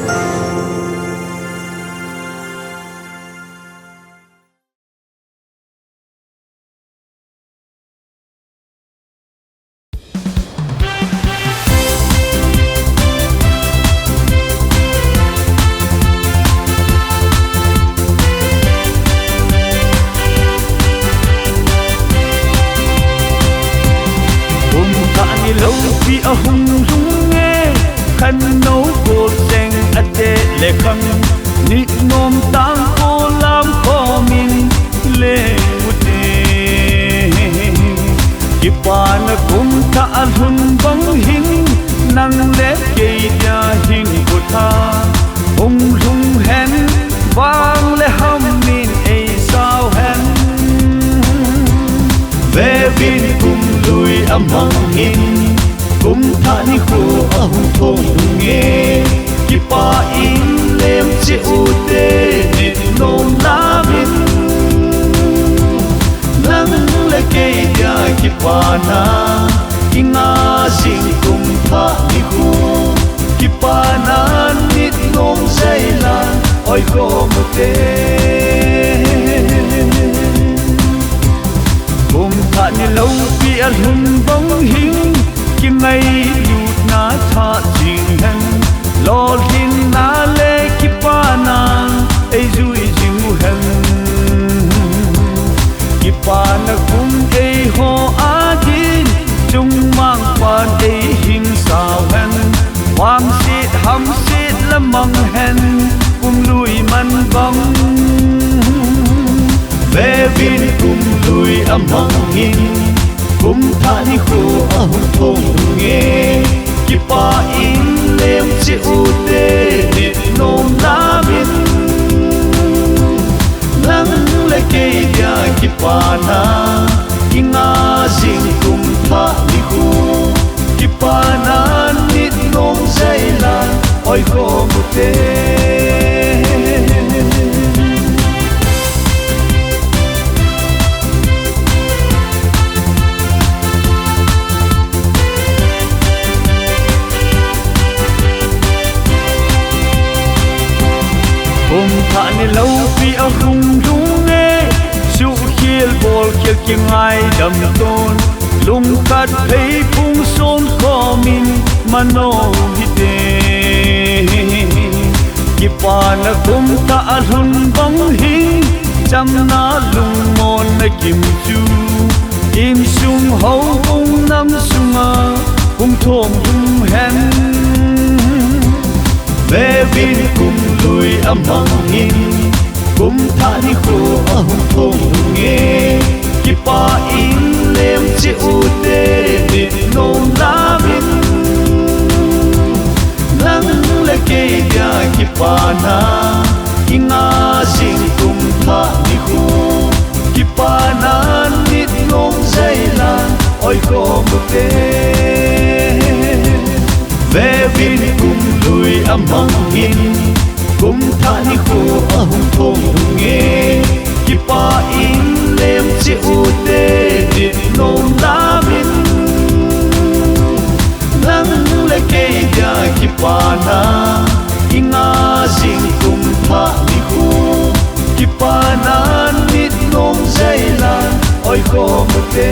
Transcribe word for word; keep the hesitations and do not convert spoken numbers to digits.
Kum thah ni loupi ahung lhung e, khannou golcheng ateh le khang, nit nom tangkol lam khomin leng ute. Kipana kum thah alhun bang hin, nang le kei dia hin kutha hung lhung hen, vang le ham min eisao hen. Vevin kum lui amang hin, kum thah nikho ahung thong lhung e. Kipah in lem cheh ute, nit nom lamin. Nang le kei dia kipana i nga jing kum thah nikho, kipana nit nom jailan oikhom ute. Kum thah ni loupi alhun bang hin, kingailutna thah jing hen, lolhinna le kipana eijui jing u hen. Kipana kum eiho adin, chungmang pan eihinsau hen, vangset hamset lamang hen, kum lui man bang. Vevin kum lui amang hin, kum thah nikho ahung thong lhung e. Kipah in lem cheh ute, nit nom lamin. Nang le kei dia kipana i nga jing kum thah nikho, kipana nit nom jailan oikhom ute. Kum thah ni loupi ahung lhung e, suhkhel bolkhel kingaidam ton, lungkhat phei phung son khomin mano hite. Kipana kum thah alhun bang hin, chamna lungmonna kim chu, insung houbung nam sunga hung thong lhung hen. Vevin kum lui amang hin, kum thah nikho ahung thong lhung e. Kipah in lem cheh ute, nit nom lamin. Nang le kei dia kipana i nga jing kum thah nikho, kipana nit nom jailan oikhom ute. Vevin kum lui amang hin, kum thah nikho ahung thong lhung e. Kipah in lem cheh ute, nit nom lamin. Nang le kei dia kipana i nga jing kum thah nikho, kipana nit nom jailan oikhom ute.